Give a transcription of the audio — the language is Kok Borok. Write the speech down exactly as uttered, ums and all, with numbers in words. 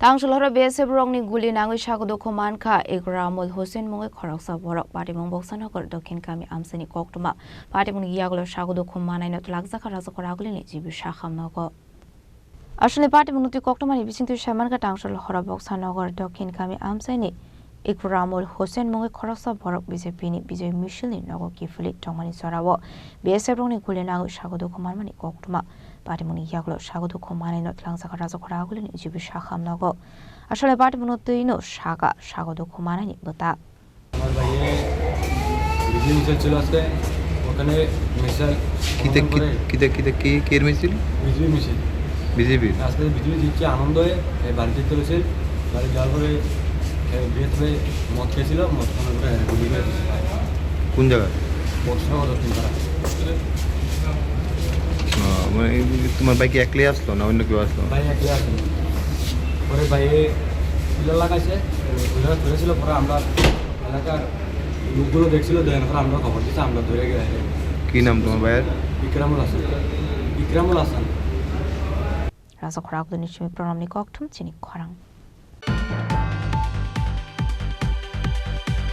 Tangsul horo B S F rokni guli nangwi sago dukhu mankha Ikramul Hussein mungwi khoroksa borok. Patimung Boksanagar Dokhin kami amchaini koktwma. Patimungni yagulo sago dukhu manaino twlakjakha Rajakhor Agulini G B Sakham nogo. Aswkni patimungni twi koktwmani bisingtwi saimankha Tangsul horo Boksanagar Dokhin kami amchaini Ikramul Hussein mungwi khoroksa borok B J P ni Bijoy Misil ni nogo kiphilwi tongmani jorao B S F rokni guli nangwi sago dukhu manmani koktwma. Patimungni yagulo sago dukhu manaino twlangjakha Rajakhor Agulini G B Sakham nogo. Aswkni patimungno twino saka sago dukhu manaini bwta. আমার ভাইয়ে বিজেপি মিছিল ছিল আজকে, ওখানে মিছিল কিতা, কিতা, কিতা, কি, কির মিছিল? বিজেপি মিছিল। বিজেপির? আজকে বিজেপি জিতছে, আনন্দ হয়ে এই বাড়িতে চলেছিল। বাড়ি যাওয়ার পরে এই বিয়ে করে মদ খেয়েছিল, মদ খাওয়ার পরে গুলি করে দিয়েছিল। কোন জায়গায়? বক্সনগর দক্ষিণ পাড়া। ও, মানে, এই তোমার ভাই কি একলাই আসলো না অন্য কেউ আসলো? ভাই একলাই আসলো। পরে ভাইয়ে পিলার লাগাইছে, ওইভাবে ধরেছিল, পরে আমরা এলাকার লোকগুলো দেখছিল, দেখার পর আমরা খবর দিচ্ছি, আমরা ধরে গেলে। কি নাম তোমার ভাইয়ের? ইকরামুল হাসান। ইকরামুল Hasan. Rajakhor Agulini simi pranamni koktwma chini khorang.